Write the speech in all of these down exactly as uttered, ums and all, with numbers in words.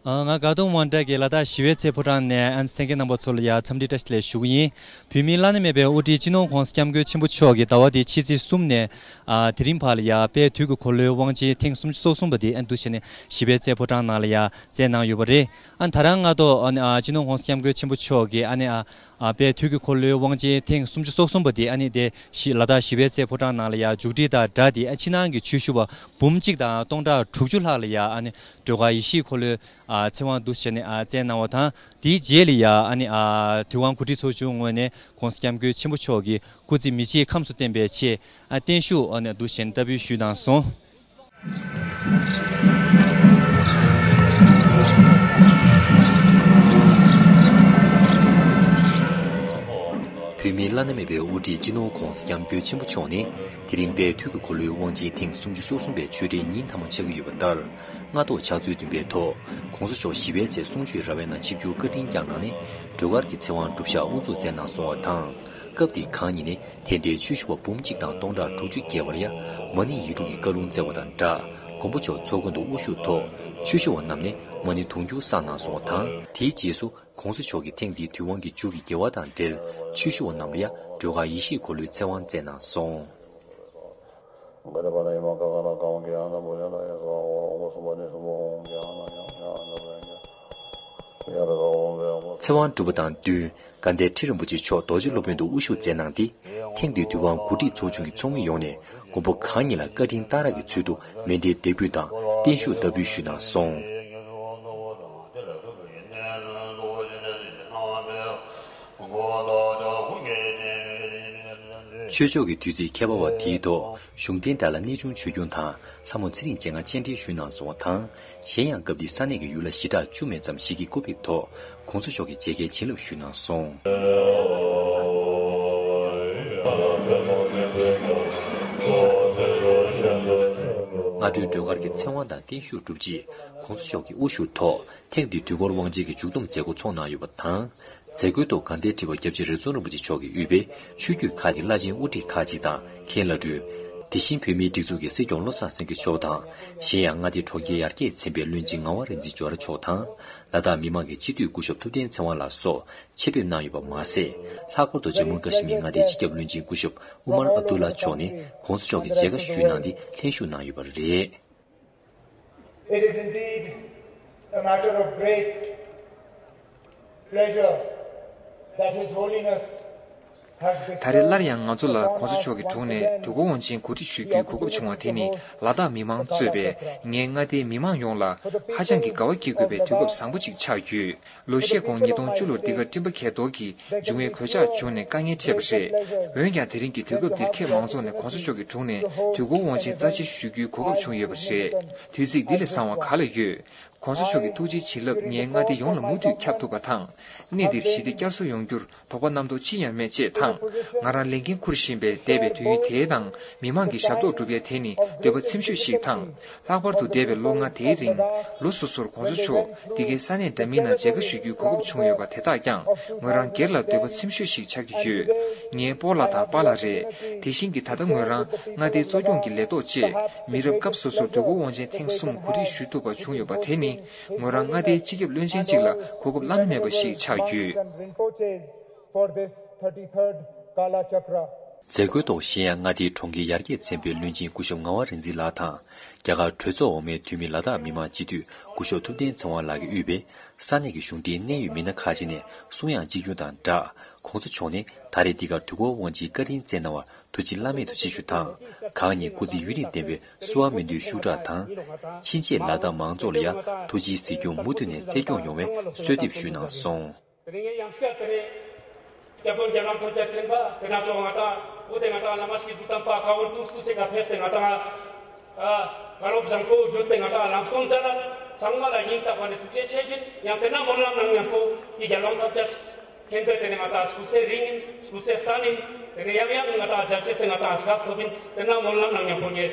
ཨ། ང་དགའ་གདོང་དབང་གྲགས་ཀྱིས་ལ་དྭགས་ཞི་བའི་རྩེ་ཕོ་བྲང་ནས་ཨ་ནི་གསན་མཁན་རྣམ་པ་ཚོ་ལ་ཡ་འཚམས་འདྲི་བཀྲ་ཤིས་བདེ་ལེགས་ཞུ་གི་ཡིན། བོད་མིའི་བླ་ན་མེད་པའི་དབུ་ཁྲིད་སྤྱི་ནོར་༸གོང་ས་༸སྐྱབས་མགོན་ཆེན་པོ་མཆོག་གིས་ཟླ་བ་འདིའི་ཕྱི་ཚེས་གསུམ་ནས། ཨ། དེ་རིང་བར་ལ་ཡ་དཔལ་དུས་ཀྱི་འཁོར་ལོའི་དབང་ཆེན་ཐེངས་སུམ་ཅུ་སོ་གསུམ་པ་དེ་ཨ་ནི་འདུག་བྱས་ནས་ཞི་བའི་རྩེ་ཕོ་བྲང་ནང་ལ་ཡ་བསྩལ་གནང་ཡོད་པ་རེད། ཨ་ནི་ད་རང་སྔ་ཐོག་ཨ་ནི་ཨ་སྤྱི་ནོར་༸གོང་ས་༸སྐྱབས་མགོན་ཆེན་པོ་མཆོག་གིས་ཨ་ནི་ཨ། ཨ། དཔལ་དུས་ཀྱི་འཁོར་ལོའི་དབང་ཆེན་ཐེངས་སུམ་ཅུ་སོ་གསུམ་པ་དེ་ཨ་ནི་དེ་ཞི་ལ་དྭགས་ཞི་བའི་རྩེ་ཕོ་བྲང་ནང་ལ་ཡ་མཇུག་སྒྲིལ་དང་སྦྲགས་ཏེ། ཨ། ཕྱི་ནང་གི་ཆོས་ཞུ་བ་འབུམ་གཅིག་དང་སྟོང་ཕྲག་དྲུག་ཅུ་ལྷག་ལ་ཡ་ཨ་ནི་སྒྲོལ་དཀར་ཡེ་ཤེས་འཁོར་ལོའི། ཨ། ཚེ་དབང་འདུག་བྱས་ནས། ཨ། བསྩལ་གནང་བ་དང་། དེའི་རྗེས་ལ་ཡ་ཨ་ནི། ཨ། དུས་དབང་གོ་སྒྲིག་ཚོགས་ཆུང་ངོས་ནས་༸གོང་ས་༸སྐྱབས་མགོན་ཆེན་པོ་མཆོག་གི་སྐུ་ཚེ་མི་ཕྱེད་ཁམས་སུ་བརྟན་པའི་ཆེད། ཨ། བརྟན་བཞུགས་ཨ་ནི་འདུག་བྱས་ནས་བསྟར་འབུལ་ཞུས་གནང་སོང་། བོད་མིའི་བླ་ན་མེད་པའི་དབུ་ཁྲིད་སྤྱི་ནོར་༸གོང་ས་༸སྐྱབས་མགོན་ཆེན་པོ་མཆོག་ནི། དེ་རིང་དཔལ་དུས་ཀྱི་འཁོར་ལོའི་དབང་ཆེན་ཐེངས་སུམ་ཅུ་སོ་གསུམ་པའི་ཆོས་འབྲེལ་ཉིན་མཐའ་མ་ཆགས་ཀྱི་ཡོད་པ་ལྟར། སྔ་ཐོག་ཕྱག་ཚོད་བདུན་པའི་ཐོག་༸གོང་ས་མཆོག་ཞི་བའི་རྩེ་གསུང་ཆོས་ར་བའི་ནང་ཆིབས་བསྒྱུར་བཀའ་དྲིན་བསྐྱངས་གནང་ནས། སྒྲོལ་དཀར་གྱི་ཚེ་དབང་སྒྲུབ་ཞག་དབུ་འཛུགས་མཛད་གནང་སོང་བ་དང་། སྐབས་དེའི་གང་ཉིད་ནས་དད་ལྡན་ཆོས་ཞུ་བ་འབུམ་གཅིག་དང་སྟོང་ཕྲག་དྲུག་ཅུ་བརྒལ་བ་ལ་ཡ་མ་ཎི་ཡིག་དྲུག་གི་བཀའ་ལུང་སྩལ་བ་དང་སྦྲགས། མགོན་པོ་མཆོག་ཚོགས་མགོན་དུ་དབུ་བཞུགས་ཐོག་ཆོས་ཞུ་བ་རྣམས་ནས་མ་ཎི་དུང་ཕྱུར་བསགས་གནང་སོང་བ་དང་། དེའི་རྗེས་སུ་༸གོང་ས་མཆོག་གིས་ཐེངས་འདིའི་དུས་དབང་གི་མཇུག་གི་དགེ་བ་དང་འབྲེལ་ཆོས་ཞུ་བ་རྣམས་ལ་ཡ་སྒྲོལ་དཀར་ཡེ་ཤེས་འཁོར་ལོའི་ཚེ་དབང་སྩལ་གནང་སོང་། ཚེ་དབང་གྲུབ་པ་དང་བསྟུན། དགའ་ལྡན་ཁྲི་རིན་པོ་ཆེ་མཆོག་རྡོ་རྗེ་སློབ་དཔོན་དུ་དབུ་བཞུགས་མཛད་གནང་སྟེ། ཐེངས་འདིའི་དུས་དབང་གོ་སྒྲིག་ཚོགས་ཆུང་གི་ཚོགས་མི་ཡོངས་ནས་མགོན་པོ་གང་ཉིད་ལ་བཀའ་དྲིན་གཏང་རག་གི་ཚུལ་དུ་མཎྜལ་འདེགས་འབུལ་དང་བརྟན་བཞུགས་བསྟར་འབུལ་ཞུས་གནང་སོང་། ཆོས་ཕྱོགས་ཀྱི་དུས་ཚིགས་ཁྱད་པར་བ་དེའི་ཐོག་གཞུང་བསྟེན་དགྲ་ལྷ་གནས་ཆུང་ཆོས་སྐྱོང་དང་ལྷ་མོ་ཚེ་རིང་བྱེ་ལྔ་སྤྱན་འདྲེན་ཞུས་གནང་སོང་བ་དང་། གཞན་ཡང་སྐབས་འདིའི་ས་གནས་ཀྱི་ཡུལ་ལྷ་ཞི་དྲག་བཅུ་མེད་ཙམ་ཞིག་གི་སྐུ་ཕེབས་ཐོག་༸གོང་ས་མཆོག་གི་མཇལ་ཁའི་བྱིན་རླབས་ཞུས་གནང་སོང་། སྔ་དྲོའི་སྒྲོལ་དཀར་གྱི་ཚེ་དབང་དང་བརྟན་བཞུགས་གྲུབ་རྗེས་༸གོང་ས་མཆོག་གི་དབུ་བཞུགས་ཐོག་ཐེངས་འདིའི་དུས་འཁོར་དབང་ཆེན་གྱི་མཇུག་བསྡོམས་མཛད་སྒོ་ཚོགས་གནང་ཡོད་པ་དང་། མཛད་སྒོའི་ཐོག་དགའ་ལྡན་ཁྲི་པ་སྐྱབས་རྗེ་རི་ཚོམ་རིན་པོ་ཆེ་མཆོག་གིས་དབུས་པའི་ཆོས་བརྒྱུད་ཁག་གི་བླ་ཆེན་དབུ་ཁྲིད་ཁག་ཅིག་དང་མཁན་བླ་སྤྲུལ། དེ་བཞིན་བོད་མིའི་སྒྲིག་འཛུགས་ཀྱི་སྲིད་སྐྱོང་བློ་བཟང་སེང་གེ་མཆོག་དང་། གཞན་ཡང་མངའ་སྡེའི་གྲོང་ཁྱེར་ཡར་རྒྱས་ཚན་པའི་བློན་ཆེན་ངག་དབང་རིག་འཛིན་ཇོ་ར་མཆོག་དང་། ལ་དྭགས་མི་དམངས་ཀྱི་སྤྱི་འཐུས་སྐུ་ཞབས་ཐུབ་བསྟན་ཚེ་དབང་ལགས་སོགས་ཆེད་ཕེབས་གནང་ཡོད་པ་མ་ཟད། ལྷག་པར་དུ་ཇམ་མུ་ཀ་ཤི་མིར་མངའ་སྡེའི་སྤྱི་ཁྱབ་བློན་ཆེན་སྐུ་ཞབས་ཨུ་མར་ཨབ་དུ་ལ་མཆོག་ནས་༸གོང་ས་མཆོག་གི་མཇལ་ཁ་ཞུས་གནང་སྟེ་ལྷན་ཞུགས་གནང་ཡོད་པ་རེད། It is indeed a matter of great pleasure that His Holiness has bestowed ད་རེས་སླར་ཡང་ང་ཚོ་ལ་གོང་ས་མཆོག་གི་དྲུང་ནས་དུས་འཁོར་དབང་ཆེན་གོ་སྒྲིག་ཞུ་རྒྱུའི་གོ་སྐབས་བྱུང་བ་དེ་ནི་ལ་དྭགས་མི་མང་གཙོས་པའི་ངའི་མངའ་སྡེའི་མི་མང་ཡོངས་ལ་ཧ་ཅང་གི་དགའ་བ་སྐྱེ་དགོས་པའི་དུས་སྐབས་བཟང་པོ་ཅིག་ཆགས་ཡོད། ལོ་ཤས་གོང་ཉིས་སྟོང་བཅུ་ལོར་འདི་གར་སྤྲིན་པ་གས་གཏོར་གྱི་འབྱུང་བའི་གོད་ཆག་བྱུང་ནས་དཀའ་ངལ་འཕྲད་པ་རེད། འོན་ཀྱང་དེ་རིང་གི་དུས་སྐབས་འདིར་ཁྱེད་མང་ཚོགས་ནས་གོང་ས་མཆོག་གི་དྲུང་ནས་དུས་འཁོར་དབང་ཆེན་རྩ་ཆེ་ཞུ་རྒྱུའི་གོ་སྐབས་བྱུང་ཡོད་པ་རེད། དུས་ཚིགས་འདི་ལས་བཟང་བ་ག་ལ་ཡོད། གོང་ས་མཆོག་གི་ཐུགས་རྗེའི་བྱིན་རླབས་ངའི་མངའ་སྡེ་ཡོངས་ལ་མུ་མཐུད་ཁྱབ་ཐུབ་པ་དང་། གནས་འདིར་ཞི་བདེ་བསྐྱར་གསོ་ཡོང་རྒྱུར་དོགས་པ་རྣམ་རྟོག་ཅི་ཡང་མེད་ཅེས་དང་། ང་རང་ལས་འགན་འཁུར་བཞིན་པའི་འདས་པའི་དུས་ཡུན་དེའི་ནང་མི་མང་གི་ཞབས་ཏོག་སྒྲུབ་ཡས་དེ་ནི་འདོད་པ་ཚིམ་ཤོས་ཤིག་དང་། ལྷག་པར་དུ་འདས་པའི་ལོ་ལྔ་དེའི་རིང་ལོ་སོ་སོར་གོང་ས་མཆོག་འདི་གའི་ས་གནས་འདྲ་མིན་ནང་མཇལ་ཁ་ཞུ་རྒྱུའི་གོ་སྐབས་བྱུང་ཡོད་པ་དེ་དག་ཀྱང་ངོས་རང་སྒེར་ལ་འདོད་པ་ཚིམ་ཤོས་ཤིག་ཆགས་ཀྱི་ཡོད། ངའི་སྤོ་ལགས་དང་པཱ་ལགས་རེད། དེ་བཞིན་གྱི་ད་ལྟ་ངོས་རང་མངའ་སྡེའི་གཙོ་སྐྱོང་གི་ལས་ཐོག་བཅས་མི་རབས་སྐབས་སོ་སོར་དུས་འཁོར་དབང་ཆེན་ཐེངས་གསུམ་གོ་སྒྲིག་ཞུ་ཐུབ་པ་བྱུང་ཡོད་པ་དེ་ནི་ངོས་རང་མངའ་སྡེའི་སྤྱི་ཁྱབ་བློན་ཆེན་གཅིག་ལ་གོ་སྐབས་བླ་ན་མེད་པ་ཞིག་ཆགས་ཡོད། For this thirty-third Kala Chakra. མཛད་སྒོའི་ཐོག་གཞན་ཡང་མངའ་སྡེའི་གྲོང་ཁྱེར་ཡར་རྒྱས་ཚན་པའི་བློན་ཆེན་སྐུ་ཞབས་ངག་དབང་རིག་འཛིན་ལགས་དང་། རྒྱ་གར་གྲོས་ཚོགས་འོག་མའི་འཐུས་མི་ལ་དྭགས་མི་མང་སྤྱི་འཐུས་སྐུ་ཞབས་ཐུབ་བསྟན་ཚེ་དབང་ལགས་ཀྱིས་དབུས་པའི་ས་གནས་ཀྱི་གཞུང་འབྲེལ་གནད་ཡོད་མི་སྣ་ཁག་ཅིག་ནས་གསུང་ཡང་གཅིག་གྱུར་དང་སྦྲགས། གོང་ས་མཆོག་ནས་ད་རེས་འདི་གར་དུས་འཁོར་དབང་ཆེན་བཀའ་དྲིན་བསྩལ་གནང་བར་ཐུགས་རྗེ་བླ་མེད་དུ་ཆེ་ཞུ་དང་། གང་ཉིད་སྐུ་ཚེ་ཡུན་རིང་བརྟན་པའི་གསོལ་བ་སྨོན་འདུན་ཤུགས་དྲག་དང་། ཕྱིན་ཆད་ལ་དྭགས་མང་ཚོགས་ལ་ཡང་ཐུགས་རྗེའི་གཟིགས་སྐྱོང་མུ་མཐུད་ནས་སྩལ་སྐྱོང་ཡོང་བའི་གསོལ་འདེབས་ཞུས་གནང་སོང་། དེ་རིང་ངས་ཡང་བསྐྱར་དེ་རིང་སྐྱབས་མགོན་རྒྱལ་དབང་ཐམས་ཅད་མཁྱེན་པ་དེ་ན་སོང་ང་དང་། འོ་དེ་ང་དང་བླ་མ་སྐྱེས་བུ་དམ་པ་ག་བུར་དུས་དུས་སེ་ག་ཕེབས་སེ་ང་དང་། ཨ། བཀའ་སློབ་བཟང་པོ་བརྒྱུད་དེ་ང་དང་ལམ་སྟོན་མཛད་ལ་ཚང་མ་ལ་སྙིང་ཐག་པ་ནས་ཐུགས་རྗེ་ཆེ་ཞུ་ཡིན། ཡང་དེ་ན་སྨོན་ལམ་གནང་མཉམ་པོ་ཡི་རྒྱལ་དབང་ཐམས་ཅད་མཁྱེན་པས་དེ་ནས་ང་དང་སྐུ་ཚེ་རིང་ཡིན། སྐུ་ཚེ་བརྟན་ཡིན། དེ་ནས་ཡང་ཡང་ང་དང་མཇལ་ཆེ་སེ་ང་དང་སྐབས་ཐོབ་ཡིན། དེ་ན་སྨོན་ལམ་གནང་མཉམ་པོ་ངས་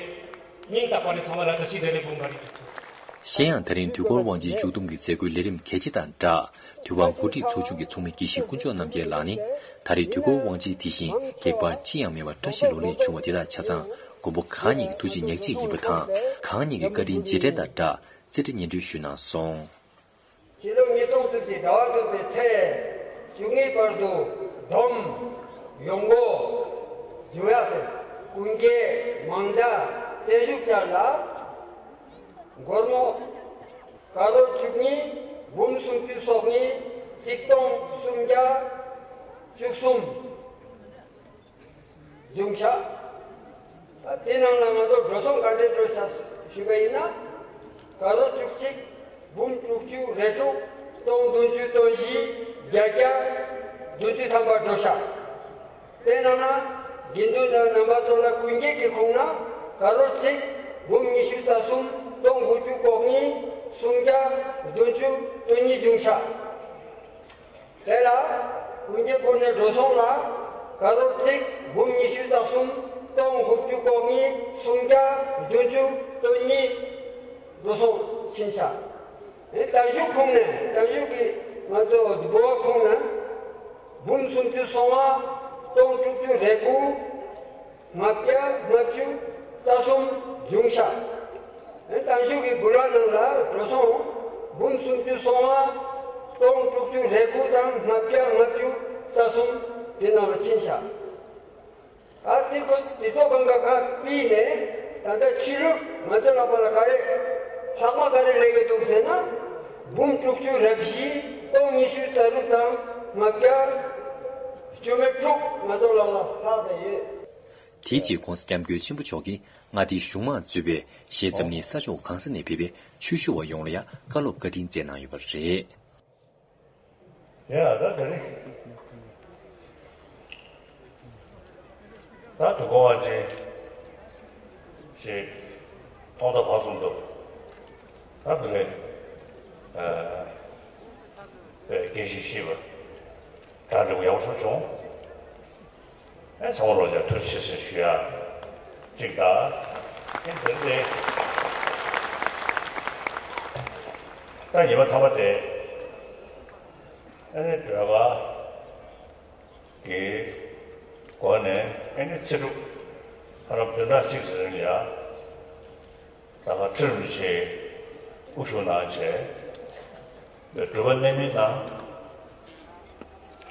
སྙིང་ཐག་པ་ནས་ཚང་མ་ལ་བཀྲ་ཤིས་བདེ་ལེགས་དགོངས་པ་རེ་ཞུ། གཞན་ཡང་དེ་རིང་དུས་འཁོར་དབང་ཆེན་མཇུག་བསྡོམས་ཀྱི་མཛད་སྒོའི་ལས་རིམ་གལ་ཆེ་དང་སྦྲགས། དུས་དབང་གོ་སྒྲིག་ཚོགས་ཆུང་གི་ཚོགས་མི་དགེ་བཤེས་དཀོན་མཆོག་རྣམ་རྒྱལ་ལགས་ནས། ད་རེས་དུས་འཁོར་དབང་ཆེན་དེ་བཞིན་འགྱེད་པ་ཅི་ཡང་མེད་པར་བཀྲ་ཤིས་ལོ་ལེགས་བྱུང་བ་དེ་དང་ཆ་ཚང་མགོན་པོ་གང་ཉིད་ཀྱི་ཐུགས་རྗེ་ཉག་གཅིག་ཡིན་པ་དང་། གང་ཉིད་ཀྱི་བཀའ་དྲིན་རྗེས་དྲན་དང་སྦྲགས་རྩེ་གྲ་སྙན་སྒྲོན་ཞུས་གནང་སོང་། ཕྱི་ལོ་ཉིས་སྟོང་བཅུ་གཅིག་ཟླ་བ་བདུན་པའི་ཚེས་བཅུ་གཉིས་བར་དུ་བསྡོམས་ཡོང་སྒོ་འབྱུང་ཡག་གི་ཀུན་ཁྱད་མང་ཇ་བརྟན་བཞུགས་བཅར་ལ། སྒོར་མོ་ཀ་རོར་བཅུ་གཉིས་འབུམ་སུམ་ཅུ་སོ་གཉིས་གཅིག་སྟོང་སུམ་བརྒྱ་བཅུ་གསུམ་བྱུང་ཤག་དེ་ནང་ལ་ང་ཚོ་འགྲོ་སོང་ག་འདྲས་འགྲོ་ཤག་ཞུས་པ་ཡིན་ན། ཀ་རོར་བཅུ་གཅིག་འབུམ་དྲུག་ཅུ་རེ་དྲུག་སྟོང་བདུན་ཅུ་དོན་བཞི་བརྒྱད་བརྒྱ་བདུན་ཅུ་ཐམ་པ་འགྲོ་ཤག་དེ་ནང་ན་དགེ་འདུན་རྣམ་པ་ཚོ་ལ་ཀུན་སྐྱེལ་གྱི་ཁོངས་ན་ཀ་རོར་གཅིག་འབུམ་ཉི་ཤུ་རྩ་གསུམ་སྟོང་དགུ་བཅུ་གོ་གཉིས་སུམ་བརྒྱ་བདུན་ཅུ་དོན་གཉིས་བྱུང་ཤག་དེ་ལ་ཀུན་སྐྱེལ་བུ་ནས་འགྲོ་སོང་ལ་ཀ་རོར་གཅིག་འབུམ་ཉི་ཤུ་རྩ་གསུམ་སྟོང་དགུ་བཅུ་གོ་གཉིས་སུམ་བརྒྱ་བདུན་ཅུ་དོན་གཉིས་འགྲོ་སོང་ཕྱིན་ཤག་དེ་བརྟན་བཞུགས་ཁོངས་ནས་བརྟན་བཞུགས་ཀྱི་ང་ཚོ་འབུལ་བ་ཁོངས་ནས་འབུམ་སུམ་ཅུ་སོ་ལྔ་སྟོང་དྲུག་ཅུ་རེ་དགུ་ལྔ་བརྒྱ་ལྔ་བཅུ་རྩ་གསུམ་བྱུང་ཤག་དེ་བརྟན་བཞུགས་ཀྱི་འབུལ་བ་ནང་ལ་འགྲོ་སོང་འབུམ་སུམ་ཅུ་སོ་ལྔ་སྟོང་དྲུག་ཅུ་རེ་དགུ་དང་ལྔ་བརྒྱ་ལྔ་བཅུ་རྩ་གསུམ་དེ་ནང་ལ་ཕྱིན་ཤག་ད་དེ་ཁོ་དེ་ཚོ་གང་ག་ཁ་ཕྱིས་ནས་ད་ལྟ་ཕྱི་ལུགས་ང་ཚོ་ལག་པ་ལ་ག་རེ་ལྷག་མ་ག་རེ་སླེབས་ཀྱི་འདུག་ཟེར་ན། འབུམ་དྲུག་ཅུ་རེ་བཞི་སྟོང་ཉི་ཤུ་རྩ་དྲུག་དང་ལྔ་བརྒྱ་བཅུ་མེད་དྲུག་ང་ཚོ་ལག་ལ་ལྷག་བསྡད་ཡོད། དེའི་རྗེས་༧གོང་ས་༧སྐྱབས་མགོན་ཆེན་པོ་མཆོག་གིས་མངའ་སྡེའི་གཞུང་མང་གཙོས་པའི་གཞིས་ཆགས་ནས་ས་ཕྱོགས་གང་ས་ནས་ཕེབས་པའི་ཆོས་ཞུ་བ་ཡོངས་ལ་ཡང་བཀའ་སློབ་བཀའ་དྲིན་སྩལ་གནང་ཡོད་པ་རེད། ཡ་ད་དེ་རིང་ད་དུས་འཁོར་དབང་ཆེན་ཞིག་ཐོག་མཐའ་བར་གསུམ་དུ་ད་དེ་རིང་ཨ་དགེ་བཤེས་ཤེས་པ་གྲ་སྒྲིག་ཡག་པོ་ཞིག་བྱུང་། ཨེ་ཚང་མ་ལོ་ཆ་ཐུགས་རྗེ་ཆེ་ཞུ་ཡ་གཅིག་དང་། ཨེ་དེ་རེད། ད་ཉི་མ་མཐའ་མ་དེ་ཨ་ནི་སྒྲོལ་དཀར་གྱི་སྒོ་ནས་ཨ་ནི་ཚེ་སྒྲུབ་ལྷ་ལམ་བདུན་ཕྲག་གཅིག་ཟེར་ཡ། ད་ག་ཁྲི་རིན་པོ་ཆེ་དབུ་བཞུགས་གནང་བྱས། སྒྲུབ་པ་གནད་སྨིན་གནང་།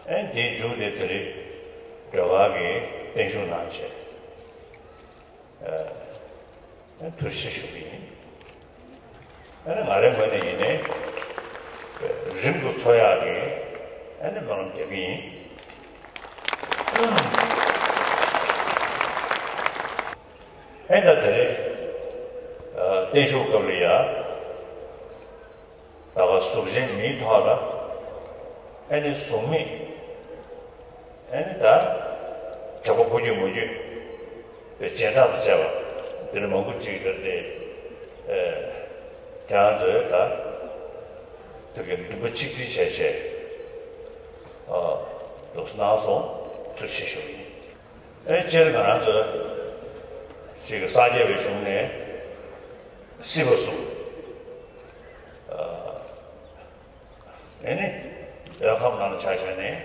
ཨེ་དེའི་མཇུག་དེ་དེ་རིང་སྒྲོལ་དཀར་གྱིས་བརྟན་བཞུགས་གནང་བྱས། ཨེ་ཐུགས་རྗེ་ཆེ་ཞུ་གི་ཡིན། ཨེ་ནི་ང་རའི་ངོས་ནས་ཡིན་ནའི་རིང་དུ་འཚོ་ཡག་གི་ཨེ་ནི་སྨོན་ལམ་རྒྱག་གི་ཡིན། ཨེ་ད་དེ་རིང་བརྟན་བཞུགས་སྐབས་ལ་ཡ། ད་ག་གཟུགས་ཅན་མིའི་ཐོག་ལ་ཨེ་ནི་གཟུགས་མེད་ཨེ་ནི་ད་དྲེག་པ་ཕོ་རྒྱུད་མོ་རྒྱུད་པའི་བྱེ་བྲག་ཏུ་བྱས་པ་འདི་ནི་མང་པོ་ཅིག་རེད་དེ། ཨེ་དེ་ང་ཚོས་ད་དེ་གའི་འདུན་པ་ཆིག་སྒྲིལ་བྱས་བྱས་ཨ་འདུག་སེ་གནང་སོང་། ཐུགས་རྗེ་ཆེ་ཞུ་ཡིན། ཨེ་སྤྱིར་ང་རང་ཚོ་ཅིག་སངས་རྒྱས་པའི་གཞུང་ནས་སྲིད་པ་གསུམ། ཨེ་ནི་འདོད་ཁམས་ནང་ལ་ཆ་བཞག་ནས་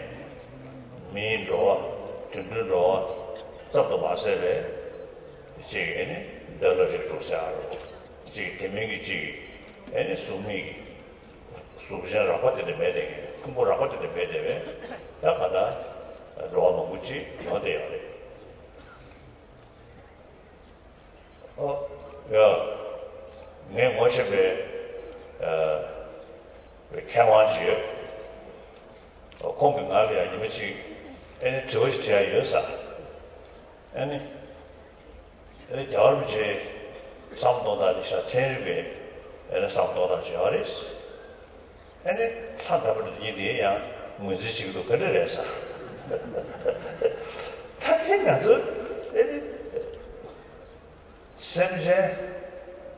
མིའི་འགྲོ་བ་དུད་འགྲོའི་འགྲོ་བ་ཙམ་དུ་མ་ཟད་པའི་ཅིག་ཨེ་ནི་འདོད་ལ་རིགས་དྲུག་ཟེར་ཡ་རུ་ཅིག་དེ་མིན་གྱི་ཅིག་ཨེ་ནི་གཟུགས་མེད་ཀྱི་གཟུགས་ཅན་རགས་པ་དེ་འདྲ་མེད་དེ་ཕུང་པོ་རགས་པ་དེ་འདྲ་མེད་དེ་བས་ད་ག་ད་འགྲོ་བ་མང་པོ་ཅིག་ཡོང་བསྡད་ཡོད་རེད། ཨོ། ཡ། ངས་ངོ་ཤེས་པའི་ཨ་པའི་མཁས་དབང་ཅིག་ཡོད། ཨོ་ཁོང་གིས་ང་ལ་ཡང་ཉི་མ་གཅིག་ཨེ་ནི་དྲི་བ་ཞིག་དྲི་ཡ་ཡོད་ས། ཨེ་ནི་ཨེ་ནི་རྒྱལ་བ་རིན་པོ་ཆེ་བསམ་གཏོང་སྟངས་འདི་ཤ་ཚན་རིག་པའི་ཨེ་ནི་བསམ་གཏོང་སྟངས་ཅིག་ཡོད་རེད། ཨ་ནི་ལྷ་འདྲ་པོ་འདི་གཉིས་དེ་ཡང་ངོས་འཛིན་བྱེད་ཀྱི་འདུག་ག་འདྲ་རེད་ཟེར། ད་ཐེངས་ང་ཚོ་ཨ་ནི་སེམས་ཅན་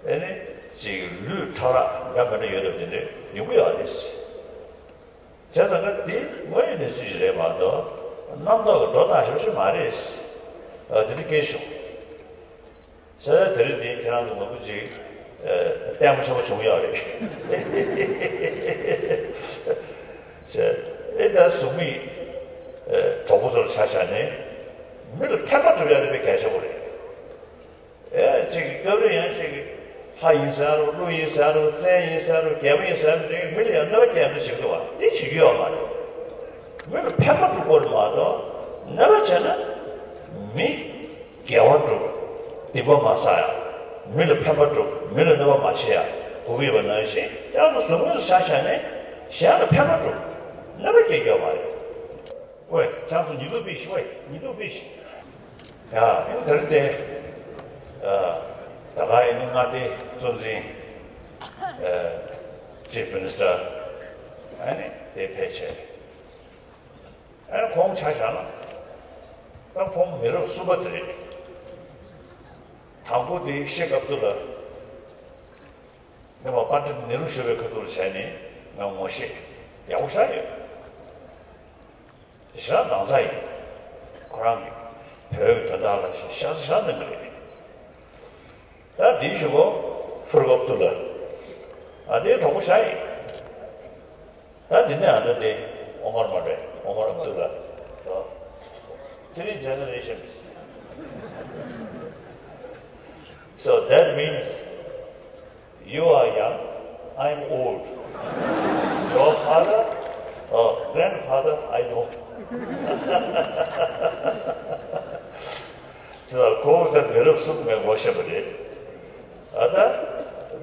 ཨ་ནི་ཅིག་ལུས་ཕྲ་རགས་འདྲ་མི་འདྲ་ཡོད་དམ་དེ་འདྲ་ཡོང་གི་ཡོད་རེད་ཟེར། བྱས་ཙང་ཀ་འདི་དངོས་ཡོད་གནས་ཚུལ་ཞིག་རེད་མ་གཏོགས་རྣམ་རྟོག་གི་སྒྲོ་བཏགས་ཞེ་པོ་ཅིག་མ་རེད་ཟེར། ཨ་དེ་འདྲ་སྐད་བྱུང་། ས་ཡ་དེ་རིང་འདི་ཁྱེད་རང་ཚོ་མང་པོ་ཅིག་ཨ་ལྟད་མོ་ཆེན་པོ་བྱུང་ཡོད་རེད། ཟེར། ཨེ་ད་གཟུགས་མེད་ཨ་གྲོགས་པོ་ཚོར་ཆ་བཞག་ནས་མི་ལ་ཕན་པ་སྒྲུབ་ཡ་དེ་དཔེ་གལ་ཆེན་པོ་རེད། ཨེ་ཅིག་སྐབས་རེ་ཡང་ཅིག་ ལྷ་ཡིན་ཟེར་རོ། ཀླུ་ཡིན་ཟེར་རོ། བཙན་ཡིན་ཟེར་རོ། རྒྱལ་པོ་ཡིན་ཟེར་རོ། དེ་མི་ལ་ཡང་གནོད་པ་སྐྱེལ་ཡག་འདྲ་བྱེད་ཀྱི་འདུག་བ། དེ་བྱེད་རྒྱུ་ཡོད་མ་རེད། མི་ལ་ཕན་པ་སྒྲུབ་དགོས་རེད་མ་གཏོགས་གནོད་པ་བྱས་ན་མི་དགེ་བ་སྒྲུབ། སྡིག་པ་མ་བསགས་ཡག་མི་ལ་ཕན་པ་སྒྲུབ། མི་ལ་གནོད་པ་མ་བྱེད་ཡག་དགོས་ཀྱི་ཡོད་པ་ནང་བཞིན། ཁྱེད་རང་ཚོ་གཟུགས་བརྙན་དུ་ཆ་བཞག་ནས་གཞན་ལ་ཕན་པ་སྒྲུབ། གནོད་པ་སྐྱེལ་རྒྱུ་ཡོད་མ་རེད། ཝེ། ཁྱེད་རང་ཚོ་ཉི་གདུགས་ཕུད་ཤིག་ཝེ། ཉི་གདུགས་ཕུད་ཤིག་ཡ། ཨིན་དེ་རིང་དེ། ཨ། ད་ག་ཨིན་ནི་མངའ་སྡེའི་གཙོ་འཛིན། ཨ། Chief Minister། ཨ་ནི་དེ་ཕེབས་བྱས། ཨ་ནི་ཁོང་ཆ་བཞག་ན། ད་ཁོང་མི་རབས་གསུམ་པ་དེ་རེད། དང་པོ་དེ་ཤེག་ཨབ་དུ་ལ། ངས་མ་པཎྜི་ཏ་ནེ་རུ་ཞུ་བའི་ཁ་ཐུག་ལ་བྱས་ནས་ང་ངོ་ཤེས་ཡག་པོ་ཞེ་དྲག་ཡོད། དེ་ཞེ་དྲག་ནང་ཚ་ཡིན། ཁོ་རང་གིས་བོད་ཀྱི་དོན་དག་ལ་ཤ་ཚ་ཞེ་དྲག་གནང་གི་རེད། ད་འདིའི་གཞུག་གུ་ཧྥུ་རུག་ཨབ་དུ་ལ། ཨ། དེའི་གྲོགས་པོ་ཞིག་ཡིན། ད་འདི་ནས་ཨ་ད་དེ་ཨོ་མར་མ་རེད། ཨོ་མར་ཨབ་དུ་ལ། Three generations. So that means you are young, I'm old. Your father, uh, grandfather, I know. ཙི་ལ་ཁོ་བོ་ད་མི་རབས་གསུམ་ངས་ངོ་ཤེས་པ་རེད། ཨ་ད་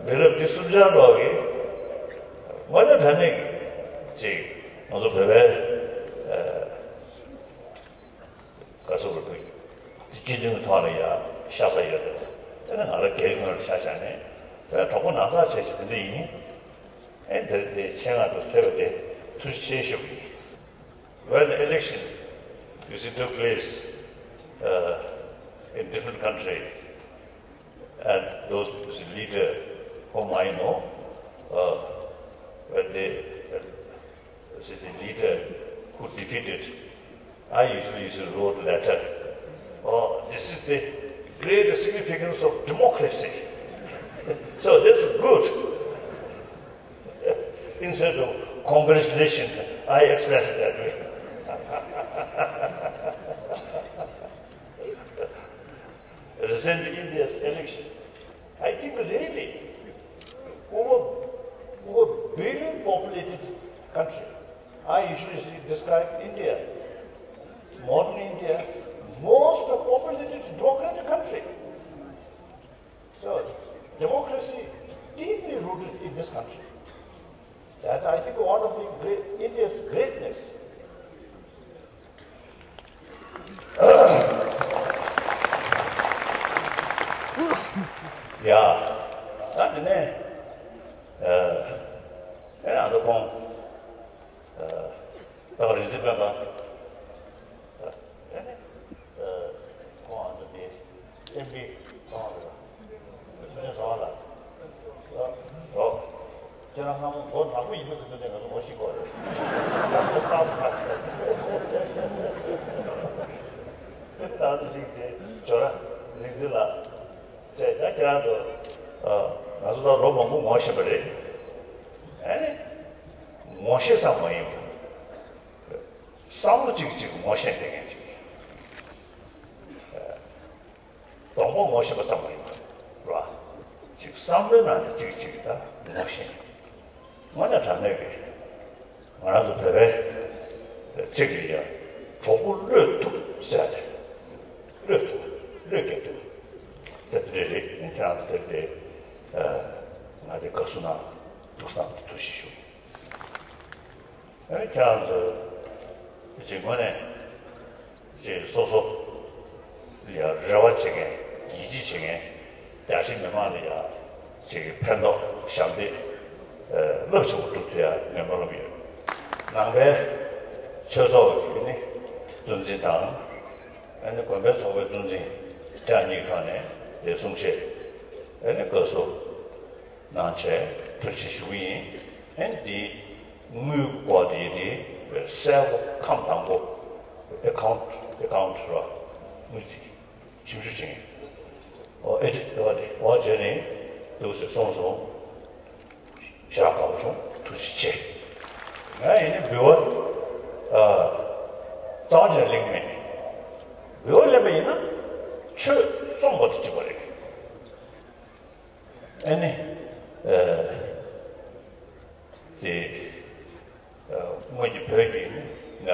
མི་རབས་འདི་གསུམ་ཆར་ལོག་གི་དངོས་གནས་དྲང་གནས་ཀྱི་ཅིག་ང་ཚོ་བོད་པའི་ཨ་ག་ཚོད་རེད། སྤྱི་མཐུན་གྱི་ཐོག་ལ་ཡ་ཤ་ཚ་ཡོད་རེད། དེ་ནི་ང་རང་སྒེར་ངོས་ལ་ཆ་བཞག་ནས་བོད་གྲོགས་པོ་ནང་ཚ་བྱས་ཤིག་དེ་འདྲ་ཡིན། ཨེ་འདིར་དེ་ཆེད་མངགས་དུ་ཕེབས་པ་དེ་ཐུགས་རྗེ་ཆེ་ཞུ་གི་ཡིན། When election, you see, took place, uh, in different country, and those leader whom I know, uh, when they, uh, see the leader who defeated, I usually used to wrote letter. Oh, this is the great significance of democracy. So this is good. Instead of congratulations, I express it that way. Recent India's election, I think really over, over billion populated country. I usually see, describe India, modern India, most populated democratic country. So, democracy deeply rooted in this country. That I think one of the great, India's greatness. ཡ། ད་དེ་ནས་ཨ་ཨ་ཨ་ད་ཁོང་ཨ་ད་རིག་འཛིན་སྤེན་པ། ཨ་ཨ་ཁོང་ཨ་ད་དེ་ཨེམ་པི་ཚོགས་རེད། ཨ་ཚོགས་ལ། ཨོ། ཁྱེད་རང་སྔ་མོ་མགོ་ནག་པོ་ཡིན་པའི་དུས་ཚོད་ནས་ང་ཚོ་ངོ་ཤེས་ཀྱི་ཡོད་རེད། ད་དུ་ཞིག་དེ་ཇོ་ར་རིག་འཛིན་ལགས་བཅས་ད་ཁྱེད་རང་ཚོ་ཨ་ང་ཚོ་ད་ལོ་མང་པོ་ངོ་ཤེས་པ་རེད། ཨ་ནི་ངོ་ཤེས་ཙམ་མ་ཡིན་པར་བསམ་བློ་གཅིག་གཅིག་ངོ་ཤེས་བསྡད་མཁན་ཅིག་གདོང་པ་ངོ་ཤེས་པ་ཙམ་མ་ཡིན་པ་རེད་བ། ཅིག་བསམ་བློའི་ནང་ནས་ཅིག་ཅིག་ད་ངོ་ཤེས། དངོས་གནས་དྲང་གནས་ཀྱི་ང་རང་ཚོ་བོད་པའི་ཚིག་གི་ཡ་གྲོགས་པོ་བློས་ཐུབ་ཟེར་ཏེ། བློས་ཐུབ། བློས་འགེལ་ཐུབ་ཟེར་དེ་འདྲ་རེད། ཁྱེད་རང་ཚོ་དེར་དེ་ང་དེ་དགའ་བསུ་གནང་། ཐུགས་བསམ་དེ་ཐུགས་ཞེ་ཞུ། ཨ་ནི་ཁྱེད་རང་ཚོ་ཅིག་དངོས་གནས་ཅིག་སོ་སོ་ལ་ཡ་རེ་བ་བྱེད་མཁན། ཡིད་ཆེས་བྱེད་མཁན། རྒྱ་ཆེ་མི་མང་ལ་ཡ་ཅིག་ཕན་ཐོགས་ཞབས་འདེགས་རླབས་ཆེན་པོ་སྒྲུབ་ཐུབ་ཡ་ངས་སྨོན་ལམ་ཡོད། ནང་པའི་ཆོས་ཚོགས་ཀྱི་ནི་གཙོ་འཛིན་དང་། ཨ་ནི་དགོན་པའི་ཚོགས་པའི་གཙོ་འཛིན་དེ་གཉིས་ཀྱི་ཐོག་ནས་དེ་གསུང་བཤད། ཨ་ནི་དགའ་བསུ་གནང་བྱས་ཐུགས་རྗེ་ཆེ་ཞུ་གི་ཡིན། ཨ་ནི་དེ་དངུལ་སྐོར་དེ་དེ་གསལ་པོ་ཁམས་དང་པོ་ཨེ་ཁའུན་ཊི་ཨེ་ཁའུན་ཊི་ར་དངུལ་རྩིས་ཞིབ་འཇུག་བྱེད་མཁན། ཨོ་ཨེ་ཌི་ཊི་ཨོ་དེ་ཨོ་བྱས་ནས་འདུག་ཟེར་གསུངས་སོང་། ཞེ་དྲག་དགའ་པོ་བྱུང་། ཐུགས་རྗེ་ཆེ། ང་ཡིན་ནའི་འབུལ་བ་ཨ་རྩ་བ་ཉིད་ནས་ལེན་གྱི་མེད། འབུལ་བ་ལེན་པ་ཡིན་ན་ཆོས་རྩོམ་པ་དང་གཅིག་པ་རེད། ཨ་ནི། ཨ། དེ། ཨ། སྔོན་གྱི་བོད་ཀྱི་ནི་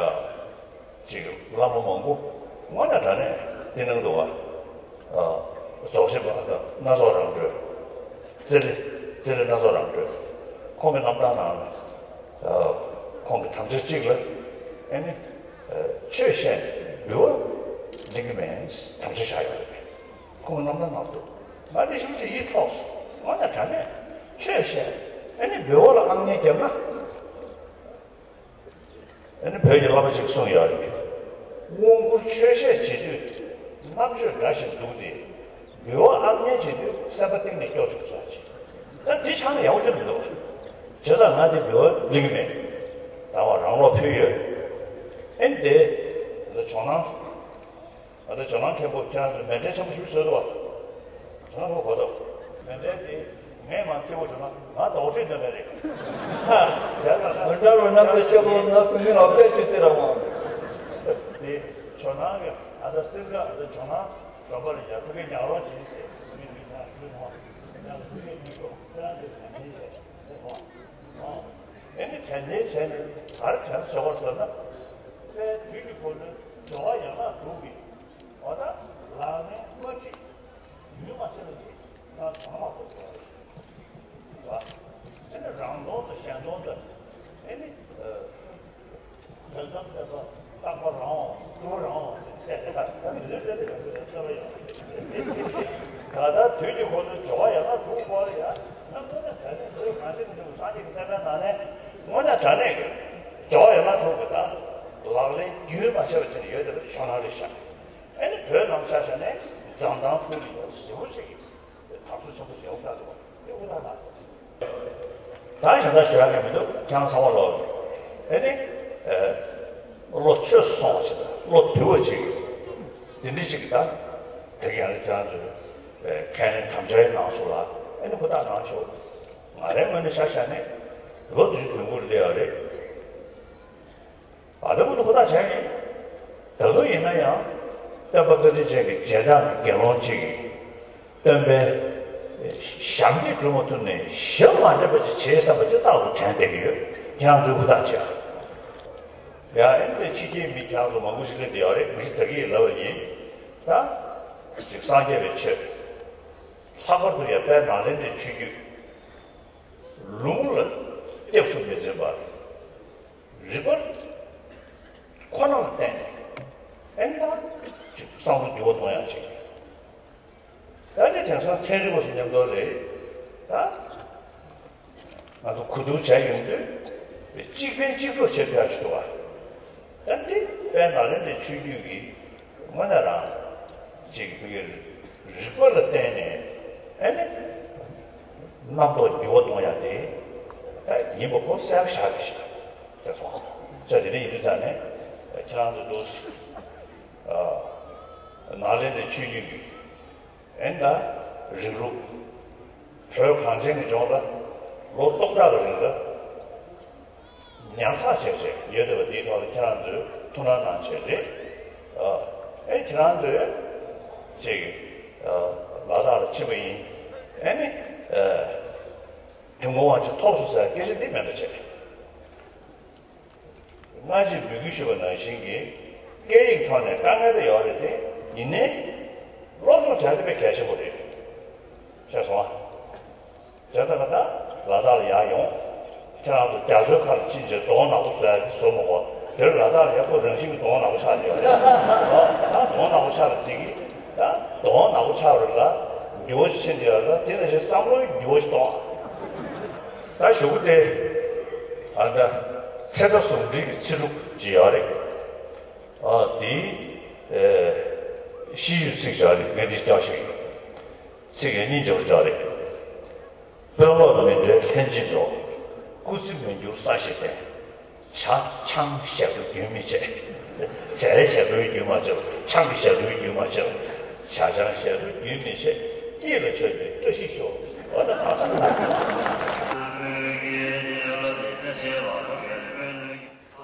ཅིག་བླ་མ་མང་པོ་དངོས་གནས་དྲང་གནས་བསྟེན་གནང་འདུག་པ། ཨ། རྫོགས་ཆེན་པ་ཨ་ད་སྣ་ཚོགས་རང་གྲོལ། རྩེ་ལེ། རྩེ་ལེ་སྣ་ཚོགས་རང་གྲོལ། ཁོང་གི་རྣམ་ཐར་ནང་ལ། ཨ། ཁོང་གི་དམ་བཅའ་གཅིག་ལ། ཨ་ནི། ཨ། ཆོས་བཤད་ནས་འབུལ་བ་ལེན་གྱི་མེད་དམ་བཅའ་བཞག་ཡོད་རེད། ཁོང་གི་རྣམ་ཐར་ནང་དུ། ང་དེ་ཞིག་ཅིག་ཡིད་འཕྲོག་སོང་། དངོས་གནས་དྲང་གནས་ཆོས་བཤད། ཨ་ནི་འབུལ་བ་ལ་ཨང་ཉེན་བརྒྱབ་ན། ཨ་ནི་བོད་ཀྱི་བླ་མ་ཅིག་གསུངས་ཡོད་རེད། དབང་བསྐུར་ཆོས་བཤད་བྱེད་དུས་རྣམ་དཔྱོད་འདྲ་ཞིག་འདུག་སྟེ། འབུལ་བ་ཨང་ཉེན་བྱེད་དུས་སེམས་པ་གཏིང་ནས་སྐྱོ་བྱུང་ཟེར་ཅིག་ད་འདི་ཆགས་ན་ཡག་པོ་ཅིག་མི་འདུག་བྱས་ཙང་ང་འདི་འབུལ་བ་ལེན་གྱི་མེད། ད་བར་རང་ལོག་ཕུལ་ཡོད། ཨ་ནི་དེ་ལ་ཇོ་ནང་། ད་ལྟ་ཇོ་ནང་མཁན་པོ་ཁྱེད་རང་ཚོས་མཎྜལ་ཆེན་པོ་ཞིག་བཟོས་འདུག་བ། ཇོ་ནང་མཁན་པོ་གོ་ཐོས། མཎྜལ་དེ་ངས་མ་མཁན་པོ་ཇོ་ནང་ང་རྡོག་ཁྲེས་འདོན་པ་རེད། མཎྜལ་རོ་ནམ་དུ་ཤོག་ལོ་ན་སུ་མི་ལ་དཔེ་ཅི་ཙི་ར་མ། དེ་ཇོ་ནང་གི་ཨ་ད་སེར་ཀ་ཨ་ད་ཇོ་ནང་འགྲོ་པ་ལ་ཡ་ཐུག་གི་ཉག་རོགས་བྱེད་ཟེར་མི་མི་ཐང་ཞུ་སོང་། ཡང་ཐུག་གི་མི་ཤོག་ཁྱེད་རང་ཚོས་མཎྜལ་བྱས་ཟེར་སོང་། ཨེ་ནི་དྲན་རྟེན་བྱས་ནས་ག་རེ་དྲན་གསོ་བར་བྱས་ན། དཔེ་དུས་ཀྱི་འཁོར་ལོའི་སྦྱོར་བ་ཡན་ལག་དྲུག་གི་འོ་ད་ལག་ལེན་སྔ་ཕྱི་རྒྱུན་མ་ཆད་པ་ཞིག་ང་ཚང་མ་ཐོབ་དགོས་རེད། ཨེ་ནི་རང་དོན་དང་གཞན་དོན་དང་ཨེ་ནི། དོན་དམ་དཔེ་ལ་རྟག་པ་རང་དབང་སྤྲོ་བ་རང་དབང་ཟེར་ཚད་ད་ལྟ་མི་ཚོས་དཔེ་ལ་ཡོང་གི་ཚད་པ་ཡོང་གི་ད་ལྟ་དུས་ཀྱི་འཁོར་ལོའི་སྦྱོར་བ་ཡན་ལག་དྲུག་སྐོར་ལ་ཡ་ང་དངོས་གནས་དྲང་གནས་འདིར་གང་ཅི་མི་ཤེས་སངས་རྒྱས་ཀྱི་བསྟན་པའི་ནང་ནས་དངོས་གནས་དྲང་གནས་ཀྱི་སྦྱོར་བ་ཡན་ལག་དྲུག་གི་ད་ལག་ལེན་རྒྱུན་མ་ཆད་པ་བྱས་ནས་ཡོད་བསྡད་པ་ཆོ་ནང་རེད་ཤག་ཨེ་ནི་བོད་ནང་ཆ་བཞག་ནས་འཛམ་ཐང་ཁུལ་ལ་ཡོད་ཞེ་པོ་ཅིག་གི་དམ་སྲུང་ཆེན་པོ་ཞིག་ཡོང་ས་འདུག་པ་དེ་དབུ་ཐག་ལ། ད་གཞན་དག་ཞུ་ཡ་གང་མི་འདུག་ཁྱེད་རང་ཚང་མ་ལོག་ཨེ་ནི། ཨེ། བློ་ཆོས་སུ་སོང་བ་ཞིག་དང་བློ་དུལ་བ་ཅིག་འདི་འདྲ་ཅིག་ད་དེ་ག་ཡང་ཁྱེད་རང་ཚོས་ཨེ་ཁས་ལེན་དམ་བཅའ་ཡི་ནང་སོགས་ལ་ཨེ་ནི་ཧུར་ཐག་གནང་ཤོག་ང་རའི་ངོས་ནས་ཆ་བཞག་ནས་ལོ་བདུན་ཅུ་དོན་དགུ་སླེབས་ཡོད་རེད། ཨ་ད་མུ་མཐུད་ཧུར་ཐག་བྱས་ཡིན། ད་དུང་ཡིན་ན་ཡང་སྟོན་པ་བཀའ་དྲིན་ཅན་གྱི་རྗེས་འབྲང་གི་དགེ་སློང་གཅིག་གིས་སྟོན་པའི་ཞབས་འདེགས་སྒྲུབ་མ་ཐུབ་ནས་ཞབས་མ་འདྲེན་པ་ཅིག་བྱེད་བསམ་པ་ཅིག་རྟག་ཏུ་དྲན་བསྡད་ཀྱི་ཡོད། ཁྱེད་རང་ཚོས་ཧུར་ཐག་བྱས་ཨ། ཡ་ཨེ་འདི་ཕྱི་རྒྱལ་མི་ཁྱེད་རང་ཚོ་མང་པོ་ཞིག་སླེབས་བསྡད་ཡོད་རེད། མི་ཞིག་ད་གིན་ལབ་པ་ཡིན། ད་ཅིག་སངས་རྒྱས་པའི་ཆོས། ལྷག་པར་དུ་ཡང་དཔལ་ནཱ་ལེནྡྲའི་ཆོས་བརྒྱུད། ལུང་ལ་སྐྱབས་སུ་མི་འཛིན་པར། རིགས་པ་ཁོ་ན་ལ་བརྟེན་ནས་ཨེ་ད་ཅིག་བསམ་བློ་འགྱུར་བ་གཏོང་ཡག་ཅིག་ད་ཅི་དེང་སང་ཚན་རིག་པ་ཚོ་མཉམ་དུ་ལས་ད་ང་ཚོ་གོ་བསྡུར་བྱས་ཡོང་དུས་གཅིག་ཕན་གཅིག་གྲོགས་བྱེད་ཐུབ་ཡག་ཅིག་འདུག་བ། ད་འདི་དཔལ་ནཱ་ལེནྡྲའི་ཆོས་བརྒྱུད་ཀྱི་དངོས་གནས་རང་ཅིག་ཕ་གིའི་རིགས་པ་ལ་བརྟེན་ནས་ཨེ་ནི་རྣམ་རྟོག་འགྱུར་བ་གཏོང་ཡག་དེ་ད་ཡིན་པ་ཁོ་གསལ་པོ་ཤར་གི་ཤག་དེ་སོང་ཙང་དེ་འདྲ་ཡིན་དུས་ཙང་ནས་ཁྱེད་རང་ཚོ་འདུག་ཨ་ནཱ་ལེནྡྲའི་ཆོས་བརྒྱུད་ཀྱི་ཨེ་ད་རིང་ལུགས་བོད་གངས་ཅན་གྱི་ལྗོངས་ལ་ལོ་སྟོང་ཕྲག་གི་རིང་ལ་ཉར་ཚགས་བྱས་བྱས་ཡོད་བསྡད་པ་འདིའི་ཐོག་ལ་ཁྱེད་རང་ཚོས་ཐུགས་སྣང་གནང་བྱས་རེད། ཨ་ཨེ་ཁྱེད་རང་ཚོས་ཅིག་ཨ་ལ་དྭགས་ལ་ཕྱིན་པ་ཡིན། ཨེ་ནི་ཨ་དུས་འཁོར་དབང་ཆེན་ཐོབ་སོང་ཟེར་སྐད་ཆ་འདི་མེད་པ་བྱས། སྔ་ཕྱིར་འབོད་སྐུལ་ཞུས་པ་ནང་བཞིན་གྱི་སྐད་ཡིག་ཐོག་ནས་དཀའ་ངལ་དེ་ཡོད་རེད་དེ། ཡིན་ནའི་སློབ་སྦྱོང་བྱ་རྒྱུ་དཔེ་གལ་ཆེན་པོ་རེད། ཤེས་སོང་ཨ། བྱས་ཙང་ད་ལ་དྭགས་ལ་ཡར་ཡོང་། ཁྱེད་རང་ཚོ་རྒྱ་མཚོའི་ཁ་ལ་ཕྱིན་རྗེས་གདོང་ནག་པོ་བཟོ་ཡ་དེ་བཟོ་མ་དགོས། དེར་ལ་དྭགས་ལ་ཡར་ཁོ་རང་བཞིན་གྱི་གདོང་ནག་པོ་ཆགས་བསྡད་ཡོད་རེད། ད་གདོང་ནག་པོ་ཆགས་པ་དེ་གིས་ད་གདོང་ནག་པོ་ཆགས་པ་རེད་ལ་འགྱུར་བ་ཞིག་ཕྱིན་བསྡད་ཡོད་རེད་ལ། དེ་ནང་བཞིན་བསམ་བློའི་འགྱུར་བ་ཞིག་གཏོང་ཨ། ད་གཞུག་གུ་དེ་ཨ་ད་ཚེ་མདའ་ཟུང་འབྲེལ་གྱི་ཚེ་སྒྲུབ་ཅིག་ཡོད་རེད། ཨ་དེའི་ཨེ་ཤིས་བརྗོད་ཚིག་ཅིག་རེད། ངས་འདི་སྐྱོར་ཞིག་ཡིན། ཚིག་ངས་སྙིང་རྗེ་པོ་ཅིག་རེད། དཔོན་སློབ་མི་འབྲལ་ལྷན་ཅིག་འགྲོ། སྐུ་ཚེ་མི་འགྱུར་ས་གཞི་བརྟན། ཆ་ཆང་ཞབས་བྲོ་རྒྱུན་མི་ཆད། ཟས་ཞབས་བྲོའི་རྒྱུན་མ་ཆད། ཆང་གི་ཞབས་བྲོའི་རྒྱུན་མ་ཆད། ཇ་ཆང་ཞབས་བྲོ་རྒྱུན་མི་ཆད། སྐྱིད་ལ་ཆོས་ཀྱི་བཀྲ་ཤིས་ཤོག་འོ་ད་ཚང་སོང་།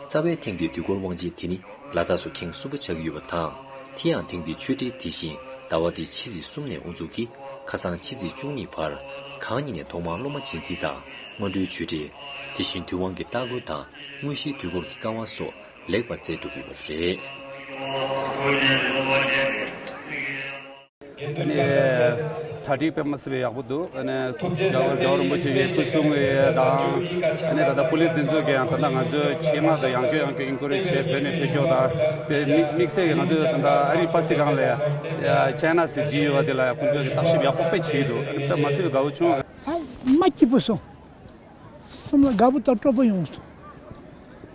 རྩ་བའི་ཐེངས་འདིའི་དུས་འཁོར་དབང་ཆེན་དེ་ནི་ལ་དྭགས་སུ་ཐེངས་གསུམ་པ་ཆགས་ཀྱི་ཡོད་པ་དང་། དེ་ཡང་ཐེངས་འདིའི་ཆོས་འབྲེལ་དེ་བཞིན་ཟླ་བ་འདིའི་ཕྱི་ཚེས་གསུམ་ནས་དབུ་འཛུགས་ཀྱིས་ ཁ་སང་ཕྱི་ཚེས་བཅུ་གཉིས་བར་གང་ཉིད་ནས་ཐོག་མར་སློབ་མ་བྱིན་རྩིས་དང་སྔོན་འགྲོའི་ཆོས་འབྲེལ། དེ་བཞིན་དུས་དབང་གི་ལྟ་སྐོར་དང་དངོས་གཞིའི་དུས་འཁོར་གྱི་བཀའ་དབང་སོགས་ལེགས་པར་སྩལ་གྲུབ་ཡོད་པ་རེད། ཨ་ནི་གྲ་སྒྲིག་དཔེ་མ་སྲིད་པའི་ཡག་པོ་འདུག་ཨ་ནི་རྒྱལ་བ་རིན་པོ་ཆེ་གི་སྐུ་གསུང་གི་དང་། ཨ་ནི་ད་ལྟ་པུ་ལིས་དེ་ཚོ་གི་ཡང་ད་ལྟ་ང་ཚོའི་ཆེད་མངགས་དང་ཡང་བསྐྱར་ཡང་བསྐྱར་ཨིན་ཀུ་རེ་ཇི་བྱས་བོད་ནས་ཕེབས་ཕྱོགས་དང་། དཔེ་དམིགས་དམིགས་བསལ་གྱི་ང་ཚོས་ད་ལྟ་ཨ་རིའི་པ་སི་སྒང་ལ་ཡ་ཅའི་ན་སི་ཊི་ཡོད་པ་དེ་ལ་ཡ་ཁོང་ཚོས་ཀྱི་བརྟག་ཞིབ་ཡག་པོ་དཔེ་བྱས་འདུག་ཨ་ནི་དཔེ་མ་སྲིད་པའི་དགའ་བོ་བྱུང་། ད་མ་སྐྱིད་པོ་སོང་། སེམས་ལ་དགའ་པོ་དང་སྤྲོ་པོ་ཡོང་སོང་།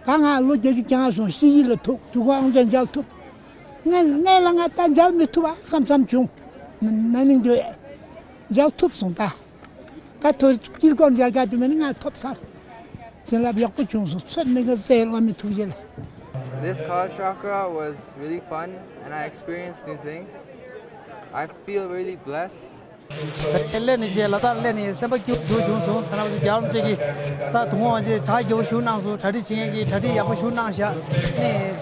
ད་ང་ལོ་བརྒྱད་ཅུ་གྱ་ལྔ་སོང་། སྲིད་ཇུས་ལ་ཐུག་དུས་འཁོར་དབང་ཆེན་མཇལ་ཐུབ། ངས་ངས་ལ་ང་ད་མཇལ་མི་ཐུབ་པ་བསམ་བསམ་བྱུང་། ན་ན་ནིང་དུ་མཇལ་ཐུབ་སོང་ད། ད་ཐོ་དཀྱིལ་འཁོར་མཇལ་ཁ་དུ་མིན་ང་ཐོབ་ཚར། བྱིན་རླབས་ཡག་པོ་བྱུང་སོང་། ཚོད་མི་དགོས་ཟེར་བླ་མའི་ཐུགས་རྗེ་ལ། This Kala Chakra was really fun and I experienced new things. I feel really blessed. ད་ལྟ་སླེབས་ནས་རྗེས་ལ་དྭགས་སླེབས་ནས་སེམས་པ་སྐྱིད་པོ་བྱུང་སོང་། ད་ནང་བཞིན་རྒྱལ་བ་རིན་པོ་ཆེ་གིས་ད་དུང་འོང་རྗེས་གྲ་རྒྱས་པོ་ཞུ་གནང་སོང་། གྲ་སྒྲིག་བྱེད་མཁན་གྱིས་གྲ་སྒྲིག་ཡག་པོ་ཞུ་གནང་བཞག་ནས།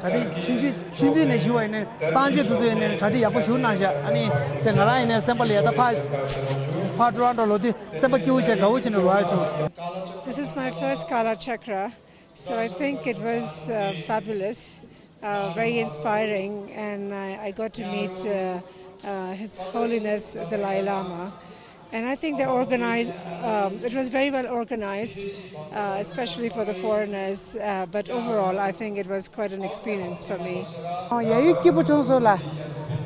གྲ་སྒྲིག་ཆུང་ཆུང་ཆུང་ཆུང་ནས་ཞུ་བ་ཡིན་ནའི་སངས་རྒྱས་དེ་ཚོ་ཡིན་ནའི་གྲ་སྒྲིག་ཡག་པོ་ཞུ་གནང་བཞག་ཨ་ནི་དེ་ང་རང་ཡིན་ནའི་སེམས་པ་ལ་ཡ་ད་ཕར་ཕར་ཊོ་རོན་ཊོ་ལོག་དུས་སེམས་པ་སྐྱིད་པོ་བྱས་དགའ་བོ་བྱས་ནས་ལོག་ཡ་བྱུང་སོང་། This is my first Kala Chakra, so I think it was uh, fabulous, uh, very inspiring, and I, I got to meet uh, uh, His Holiness the Dalai Lama. And I think they organized, um, it was very well organized, uh, especially for the foreigners. Uh, but overall, I think it was quite an experience for me. ཡ་ཡུ་སྐྱིད་པོ་བྱུང་སོང་ལ།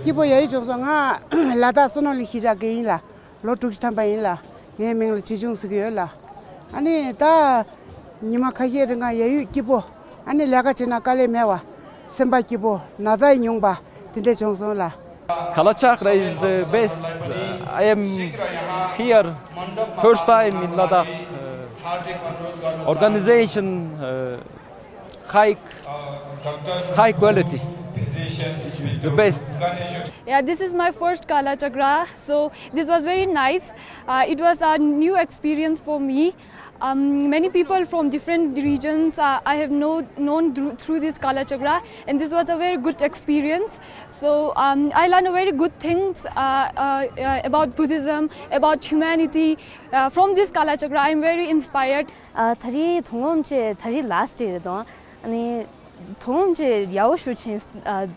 སྐྱིད་པོ་ཡ་ཡུ་བྱུང་སོང་། ང་ལ་དྭགས་བསོད་ནམས་གླིང་གཞིས་ཆགས་ཀྱི་ཡིན་ལ། ལོ་དྲུག་ཅུ་ཐམ་པ་ཡིན་ལ། ངའི་མིང་ལ་ཆེ་ཆུང་ཟེར་གྱི་ཡོད་ལ། ཨ་ནི་ད་ཉི་མ་ཁ་ཤས་རིང་ང་ཡ་ཡུ་སྐྱིད་པོ། ཨ་ནི་ལས་ཀ་བྱེད་ན་དཀའ་ལས་མེད་པ། སེམས་པ་སྐྱིད་པོ། ན་ཚ་ཡི་ཉུང་པ། དེ་འདྲས་བྱུང་སོང་ལ། Kala Chakra is the best. Uh, I am here first time in Ladakh. Uh, organization uh, high, high quality. This is the best. Yeah, this is my first Kala Chakra, so this was very nice. Uh, it was a new experience for me. Um, many people from different regions uh, I have know, known through, through this Kala Chakra, and this was a very good experience. So um, I learned very good things uh, uh, uh, about Buddhism, about humanity. Uh, from this Kala Chakra, I am very inspired. ཨ། ད་རེས་དོ་དགོང་ཅིག་ད་རེས་ལ་སི་ཊི་རེད་དོ། ཨ་ནི་དོ་དགོང་ཅིག་ཡག་པོ་ཞིག་བྱུང་། ཨ།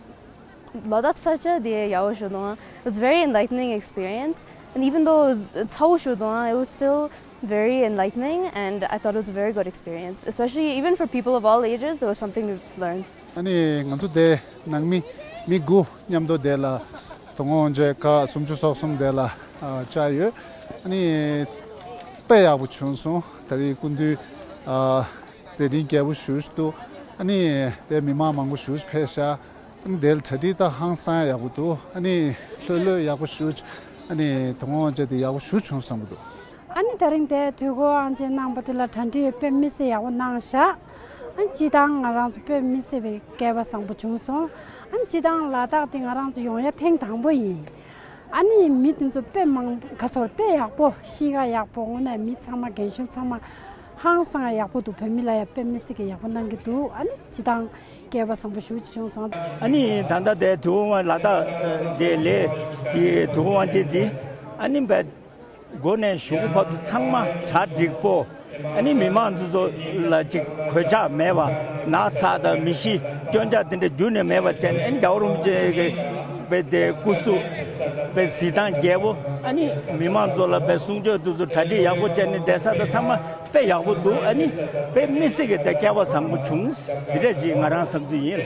ལ་དྭགས་ས་ཆ་དེ་ཡག་པོ་ཞིག་འདུག It was very enlightening experience, and even though it was ཚ་པོ་ཞིག་འདུག it was still very enlightening, and I thought it was a very good experience, especially even for people of all ages, it was something to learn. ཨ་ནི་ང་ཚོ་དེ་ནང་མི་མི་དགུ་མཉམ་དུ་དེ་ལ་དོ་དགོང་ཅིག་ཁ་སུམ་ཅུ་སོ་གསུམ་དེ་ལ་ཨ་བཅར་ཡོད། ཨ་ནི་དཔེ་ཡག་པོ་བྱུང་སོང་། ད་རེས་སྐུ་མདུན་ཨ་མཛད་འཕྲིན་རྒྱས་པོ་ཞེ་པོ་ཅིག་འདུག་ཨ་ནི་དེ་མི་མང་མང་པོ་ཞེ་པོ་ཅིག་ཕེབས་ཤག་ཨ་ནི་དེ་ལ་གྲ་སྒྲིག་ད་ཧང་སང་ཡག་པོ་འདུག་ཨ་ནི་ལྷོད་ལྷོད་ཡག་པོ་ཞེ་པོ་ཅིག་ཨ་ནི་དོ་དགོང་ཅིག་དེ་ཡག་པོ་ཞེ་པོ་བྱུང་བསམ་གྱི་འདུག་ཨ་ནི་དེ་རིང་དེ་དུས་འཁོར་དབང་ཆེན་གནང་པ་དེ་ལ་གྲ་སྒྲིག་དཔེ་མི་སྲིད་ཡག་པོ་གནང་ཤག་ཨ་ནི་སྤྱིར་བཏང་ང་རང་ཚོ་དཔེ་མི་སྲིད་པའི་སྐལ་བ་བཟང་པོ་བྱུང་སོང་། ཨ་ནི་སྤྱིར་བཏང་ལ་དྭགས་དེ་ང་རང་ཚོ་ཡོང་ཡ་ཐེངས་དང་པོ་ཡིན། ཨ་ནི་མི་དེ་ཚོ་དཔེ་མང་ག་ཚོར་དཔེ་ཡག་པོ། གཤིས་ཀ་ཡག་པོ། དངོས་གནས་མི་ཚང་མ་རྒན་གཞོན་ཚང་མ་ཧང་སང་ཡག་པོ་འདུག་བོད་མི་ལ་ཡ་དཔེ་མི་སྲིད་ཀྱི་ཡག་པོ་གནང་གི་འདུག་ཨ་ནི་སྤྱིར་བཏང་སྐལ་བ་བཟང་པོ་ཞེ་པོ་ཅིག་བྱུང་སོང་། ཨ་ནི་ད་ལྟ་དེ་དུས་འཁོར་དབང་ལ་དྭགས་དེ་ལས་དེ་དུས་འཁོར་དབང་ཆེན་དེ་ཨ་ནི་བས་འགོ་ནས་གཞུག་གུ་བར་དུ་ཚང་མ་གྲ་འགྲིག་པོ། ཨ་ནི་མི་མང་འདི་ཚོ་ལ་ཅིག་གོད་ཆག་མེད་པ། ན་ཚ་དང་མི་ཤི་སྐྱོན་ཆག་དེ་འདྲ་རྒྱུན་ནས་མེད་པ་བྱས་ནས། ཨ་ནི་རྒྱལ་བ་རིན་པོ་ཆེ་གི་བས་དེ་སྐུ་གཟུགས་བས་གཟིགས་སྟངས་རྒྱས་པོ། ཨ་ནི་མི་མང་ཚོ་ལ་བས་གསུང་ཆོས་འདི་ཚོ་གྲ་སྒྲིག་ཡག་པོ་བྱས་ནས་བསྡད་ས་དང་ཚང་མ་དཔེ་ཡག་པོ་འདུག་ཨ་ནི་དཔེ་མི་སྲིད་ཀྱི་དེ་སྐལ་བ་བཟང་པོ་བྱུང་། འདི་འདྲ་ཅིག་ང་རང་བསམ་ཚུལ་ཡིན།